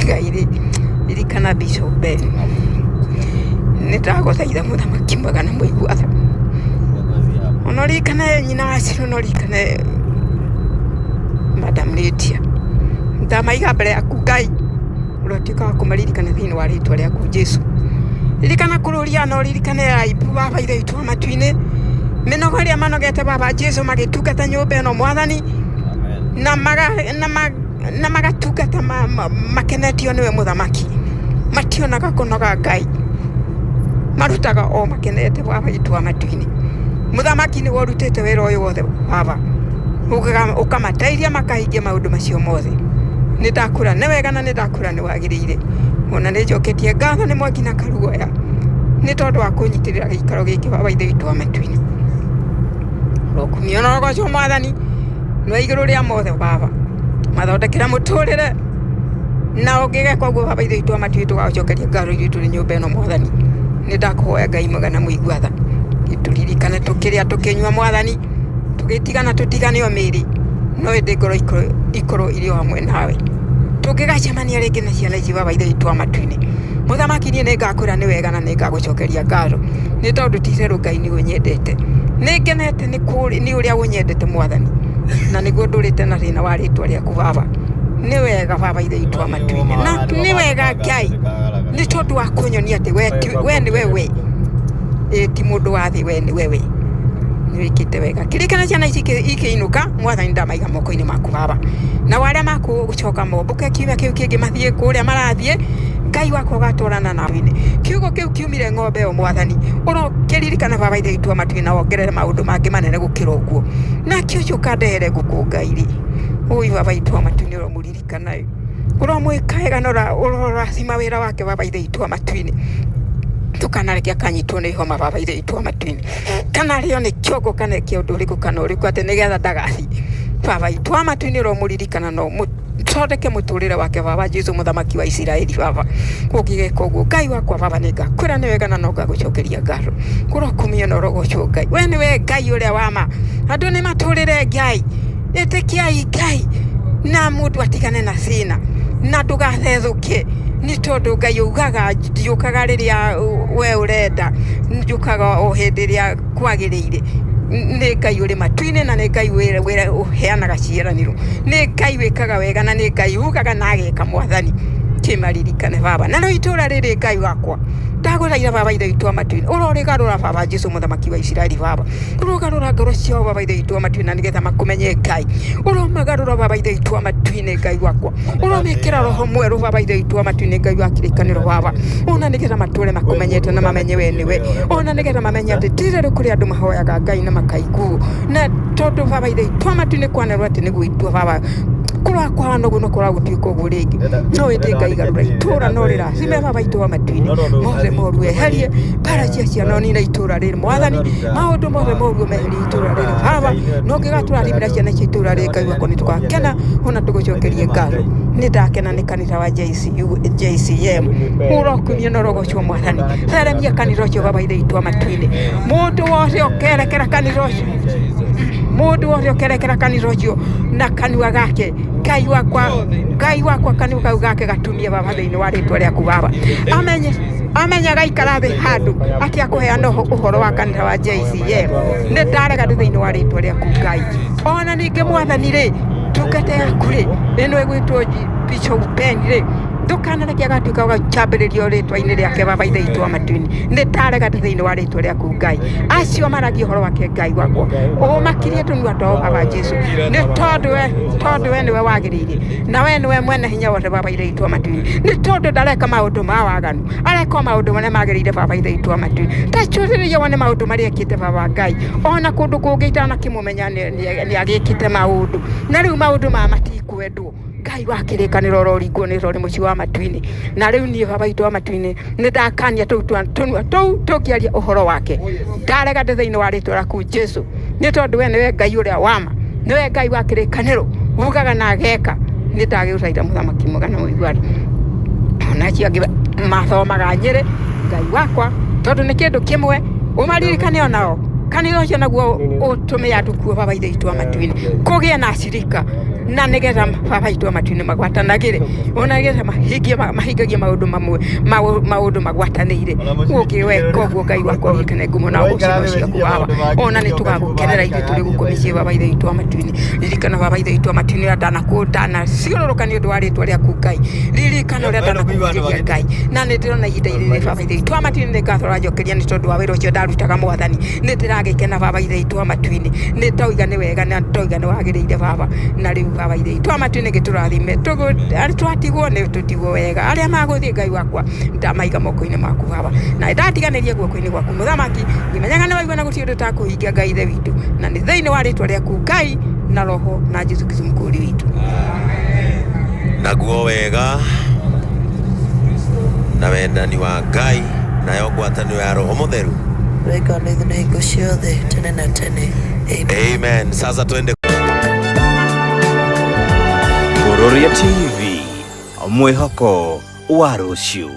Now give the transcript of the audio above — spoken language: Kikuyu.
Ngai rĩ, ririkana Bishop Ben. Nĩ ndagũthaitha mũthamaki mwega na mũigua tha. Ona ũririkane nyina wa Shiro na ũririkane Madam Lydia. Ndamaiga mbere yaku Ngai, ũrotuĩka wa kũmaririkana thĩinĩ wa rĩtwa rĩaku Jesu. Ririkana kũrũria na ũririkane aibu baba ithe witũ wa matu-inĩ, mĩnogo ĩrĩa manogete baba Jesu magĩtungata nyũmba ĩno Mwathani, na maga, na ma, na magatungata makenetio nĩwe mũthamaki. Mationaga kũnoga Ngai, marutaga o makenete baba witũ wa matu-inĩ. Mũthamaki nĩwe ũrutĩte wĩra ũyũ wothe baba, ũkamateithia makahingia maũndũ macio mothe. Nĩ ndakwĩra nĩ wega na nĩ ndakwĩra nĩ wagĩrĩire. Ona nĩ njoketie ngatho nĩ Mwangi na Karuoya nĩ tondũ wa kũnyitĩrĩra gĩikaro gĩkĩ baba ithe witũ wa matu-inĩ. Ũrokumio na ũrogocwo Mwathani. Nĩwe igũrũ rĩa mothe baba mathondekera mũtũrĩre na ũngĩgeka ũguo baba ithe witũ wa matu-inĩ tũgagũcokeria ngatho ithuĩ tũrĩ nyũmba ĩno Mwathani. Nĩ ndakũhoya Ngai mwega na mũigua tha, tũririkane tũkĩrĩa tũkĩnyua Mwathani, tũgĩtigana tũtigane o mĩĩrĩ, no ĩndĩ ngoro ikorwo irĩ o hamwe nawe. Tũngĩgacemania rĩngĩ na ciana ici baba ithe witũ wa matu-inĩ, Mũthamaki niĩ nĩ ngakwĩra nĩ wega na nĩ ngagũcokeria ngatho, nĩ tondũ ti itherũ Ngai nĩ ũnyendete. Nĩ ngenete nĩ ũrĩa ũnyendete Mwathani, na nĩguo ndũrĩte na thĩna wa rĩtwa rĩaku Baba. Nĩ wega Baba ithe witũ wa matu-inĩ, na nĩ wega Ngai, nĩ tondũ wa kũnyonia atĩ we nĩwe we, ĩ ti mũndũ wa thĩ, we nĩwe we. Nĩ wĩkĩte wega. Kĩririkana ciana ici ikĩinũka, Mwathani ndamaiga moko-inĩ maku Baba. Nao arĩa makũcoka mombũke kiumia kĩu kĩngĩ mathiĩ kũrĩa marathiĩ, Ngai wakwa ũgatwarana nawe. Kiugo kĩu kiumire ng'ombe ĩyo Mwathani, ũrokĩririkana Baba ithe witũ wa matu-inĩ na wongerere maũndũ mangĩ manene gũkĩra ũguo. Nake ũcio ũkandehere ngũkũ Ngai rĩ, ũi Baba witũ wa matu-inĩ ũromũririkana ĩ. Ũromwĩka wega na ũrorathima wĩra wake Baba ithe witũ wa matu-inĩ. Ndũkanareke akanyitwo nĩ homa Baba ithe witũ wa matu-inĩ, kana arĩo nĩ kĩongo kana eke ũndũ ũrĩkũ kana ũrĩkũ atĩ nĩgetha ndagathiĩ. Baba witũ wa matu-inĩ ũromũririkana na ũthondeke mũtũrĩre wake Baba Jesu mũthamaki wa Isiraeli Baba. Ũngĩgeka ũguo Ngai wakwa Baba nĩ ngakwĩra nĩ wega na no ngagũcokeria ngatho. Ũrokumio na ũrogocwo Ngai. We nĩwe Ngai ũrĩa wa ma. Andũ nĩ matũrĩre Ngai. Ĩtĩkiai Ngai na mũndũ atigane na thĩna na ndũgathethũke nĩ tondũ Ngai augaga ndiũkaga rĩrĩa we ũrenda, njũkaga o hĩndĩ ĩrĩa kwagĩrĩire. Nĩ Ngai ũrĩ matu-inĩ na nĩ Ngai ũheanaga ciĩranĩro. Nĩ Ngai wĩkaga wega na nĩ Ngai ugaga na ageka Mwathani. Kĩmaririkane Baba. Na rĩu itũra rĩrĩ Ngai wakwa, ndagũthaitha Baba ithe witũ wa matu-inĩ, ũrorĩgarũra Baba Jesu mũthamaki wa Isiraeli Baba. Ũrogarũra ngoro ciao Baba ithe witũ wa matu-inĩ na nĩgetha makũmenye Ngai. Ũromagarũra Baba ithe witũ wa matu-inĩ Ngai wakwa. Ũromekĩra roho mwerũ Baba ithe witũ wa matu-inĩ Ngai wa kĩrĩkanĩro Baba. Ona nĩgetha matũre makũmenyete na mamenye we nĩwe. Ona nĩgetha mamenye atĩ ti itherũ kũrĩ andũ mahoyaga Ngai na makaiguo. Na tondũ Baba ithe witũ wa matu-inĩ kwanerwo atĩ nĩguo itua Baba kũroa kũhana ũguo no kũroa gũtuĩka ũguo rĩngĩ. No ĩndĩ Ngai garũra itũra no rĩrathime Baba witũ wa matu-inĩ. Mothe moru eherie mbara cia ciana ũnine itũra rĩrĩ Mwathani. Maũndũ mothe moru ũmeherie itũra rĩrĩ Baba. Na ũngĩgatũrathimĩra ciana cia itũra rĩrĩ Ngai wakwa nĩ tũgakena ona tũgũcokerie ngatho. Nĩ ndakena nĩ kanitha wa JCU, JCM. Ũrokumio na ũrogocwo Mwathani. Theremia kanitha ũcio Baba ithe witũ wa matu-inĩ. Mũndũ wothe ũkerekera kanitha ũcio, mũndũ wothe ũkerekera kanitha ũcio na kanua gake, Ngai wakwa, Ngai wakwa kanua kau gake gatumie Baba thĩinĩ wa rĩtwa rĩaku Baba. Amenye amenye agaikara thĩ handũ atĩ akũheana ũhoro wa kanitha wa JCM. Nĩ ndarega ndĩ thĩinĩ wa rĩtwa rĩaku Ngai. Ona ningĩ Mwathani rĩ, ndungata yaku rĩ, ĩno ĩgwĩtwo Bishop Ben rĩ, ndũkanareke agatuĩka wa gũcambĩrĩrio rĩtwa-inĩ rĩake Baba ithe witũ wa matu-inĩ. Nĩ ndarega ndĩ thĩinĩ wa rĩtwa rĩaku Ngai. Acio maragia ũhoro wake Ngai wakwa, ũmakirie tũnua twao Baba Jesu, nĩ tondũ we nĩwe wagĩrĩire na we nĩwe mwene hinya wothe Baba ithe witũ wa matu-inĩ. Nĩ tondũ ndareka maũndũ ma waganu, areka o maũndũ marĩa magĩrĩire Baba ithe witũ wa matu-inĩ. Ta cũthĩrĩria wone maũndũ marĩa ekĩte Baba Ngai, ona kũndũ kũngĩ itanakĩmũmenya nĩ agĩkĩte maũndũ, na rĩu maũndũ maya matikwendwo. Ngai wa kĩrĩkanĩro ũroringwo nĩ ũrĩ mũciĩ wa matu-inĩ. Na rĩu niĩ Baba witũ wa matu-inĩ nĩ ndakania tũu tũnua tũu tũngĩaria ũhoro wake. Ndarega ndĩ thĩinĩ wa rĩtwa rĩaku Jesu, nĩ tondũ we nĩwe Ngai ũrĩa wa ma, nĩwe Ngai wa kĩrĩkanĩro, ugaga na ageka. Nĩ ndagĩgũthaitha mũthamaki mwega na mũiguano. Ona acio angĩ mathomaga Nyĩrĩ, Ngai wakwa, tondũ nĩ kĩndũ kĩmwe, ũmaririkane onao. Kanitha ũcio naguo ũtũme andũ kuo Baba ithe witũ wa matu-inĩ, kũgĩe na acirika. Na nĩgetha Baba witũ wa matu-inĩ magwatanagĩre, ona nĩgetha mahingie mahingagie maũndũ mamwe, maũndũ magwatanĩire. Ũngĩweka ũguo, Ngai wakwa, ũririkane ngumo na ũgooci ciaku, Baba. Ona nĩ tũgagũkenera ithuĩ tũrĩ gũkũ mĩciĩ, Baba Ithe witũ wa matu-inĩ. Ririkana, Baba Ithe witũ wa matu-inĩ, ũrĩa ndanaciũrũrũka nĩ ũndũ wa rĩtwa rĩaku, Ngai. Ririkana ũrĩa ndanakũhunjĩria, Ngai. Na nĩ ndĩrona ihinda rĩrĩ, Baba Ithe witũ wa matu-inĩ, nĩ ngatho ũranjokeria nĩ tondũ wa wĩra ũcio ndarutaga, Mwathani. Nĩ ndĩragĩkena, Baba Ithe witũ wa matu-inĩ. Nĩ ndoiga nĩ wega na ndoiga nĩ wagĩrĩire, Baba. Na rĩu, Baba Ithe witũ wa matu-inĩ, gĩtũrathime. Twatigwo nĩ tũtigwo wega. Arĩa magũthiĩ, Ngai wakwa, ndamaiga moko-inĩ maku, Baba. Na ndatiganĩria guoko-inĩ gwaku, Mũthamaki, ngĩmenyaga nĩ waigua na gũtirĩ ũndũ ũtakũhingia, Ngai Ithe witũ. Na nĩ thĩinĩ wa rĩtwa rĩaku, Ngai na Roho na Jesu Kristo Mũkũũri witũ. Naguo wega na wendani wa Ngai nayo ngwatanĩro ya Roho Mũtheru Ũroikara na ithuĩ na hingo ciothe tene na tene. Amen. Amen. Sasa twende. Kururia TV, mwĩhoko wa rũciũ.